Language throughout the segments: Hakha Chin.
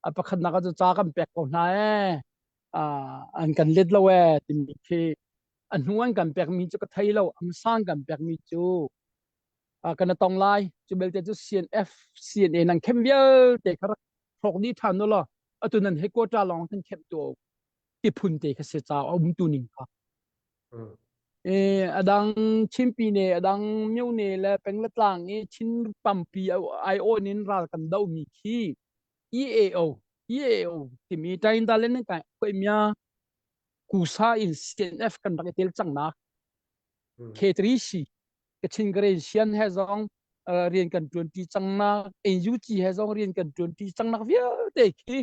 A pakhatnak ah cu ca kan pek ko hna ee an kan let lo ee timi khi a hnu an kan pekmi cu ka thei lo a hmasa an kan pekmi cu kan tong lai. Cu belte cu CNF CNA nan khem vialte kha rak hrawk dih ṭhan u law atu nan headquarter lawng kan khem tu ti phun te kha si ca a um tu ning kha. Adang Chinpi ne adang myo ne le peng le tlang i Chin pampi ai awn in ral kan do mi khi EAO EAO timi Taindalen nan kai koi mia kusa in CNF kan rak i tel cang nak K3C Kachin Karen Sian he zong rian kan ṭuanṭi cang nak NUG he zong rian kan ṭuanṭi cang nak vialte khi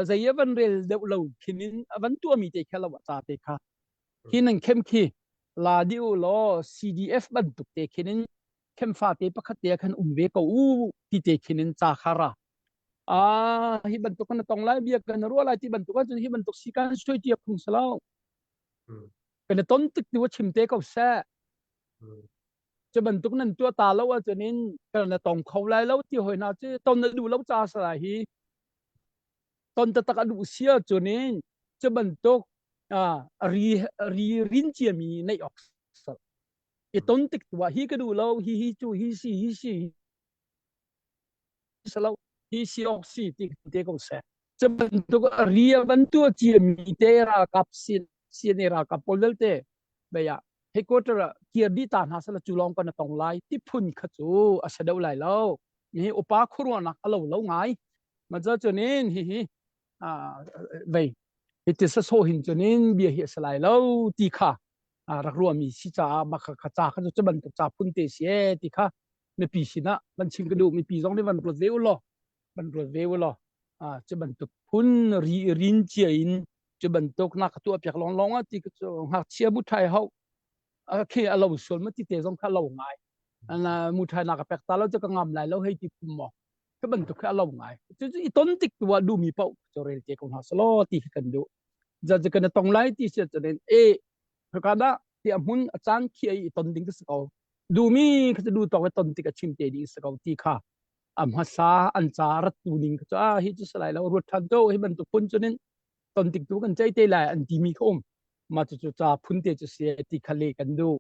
zei a van rel deuh lo khin in a van tuahmi te kha lo ca te kha khi nan khem khi la di u law CDF bantuk te khin in khem fa te pakhat te khan um ve ko u ti te khin in ca kha ra ah hi bantuk kan tong lai bia kan ruah lai ti bantuk ahcun hi bantuk si kan suai tia phung salo kan ton tik tu chim te ko seh. Cu bantuk nan tuah ta lo ahcun in kan na tong kho lai lo ti hoi hna cu ton na duh lo ca sala hi ton taktak a duh si ahcun in cu bantuk ri ri rin ciami neih awk sal i ton tik tu ah hi ka duh lo hi hi cu hi si hi si salo hi si awk si ti te ko seh. Cu bantuk ri a van tuah ciami te ralkap sin CNA ralkap pawl vialte bei ah headquarter ah kir dih ta hna sala cu lawng kan tong lai ti phun kha cu a si deuh lai lo. Hi upa khuaruahnak a lo lo ngai. Ma ca cunin hi hi vei hi ti sa hin cunin bia hi a si lai lo ti kha rak ruahmi si caah mah kha kha ca kha cu bantuk ca phun te si e ti kha mipi sinah van chim ka duh. Mipi zong nih van ruat ve u law van ruat ve u law cu bantuk phun ri rin cia in cu bantuk na ka tuah piak lawng lawng ah ti cu ngakchia mu thai hau khi a lo sual ma ti te zong kha lo ngai ana mu thai na ka pek ta lo cu ka ngam lai lo hei ti phum mo ka bantuk kha a lo ngai cu cu i ton tik tu ah duh mi paoh cu rel te ko hna selaw ti khi kan duh za cu kan tong lai ti si cun e ka dah ti a hmun a caan khi ai i ton ding ka si ko duhmi kha cu duh tawk i ton tik a chim te ding si ko ti kha a hmasa an ca rat tu ning kha cu a hi cu salai lo ruat ṭhan to hi bantuk phun cunin ton tik tu kan cei te lai an timi kha um ma cu cu ca phun te cu si ti kha le kan duh.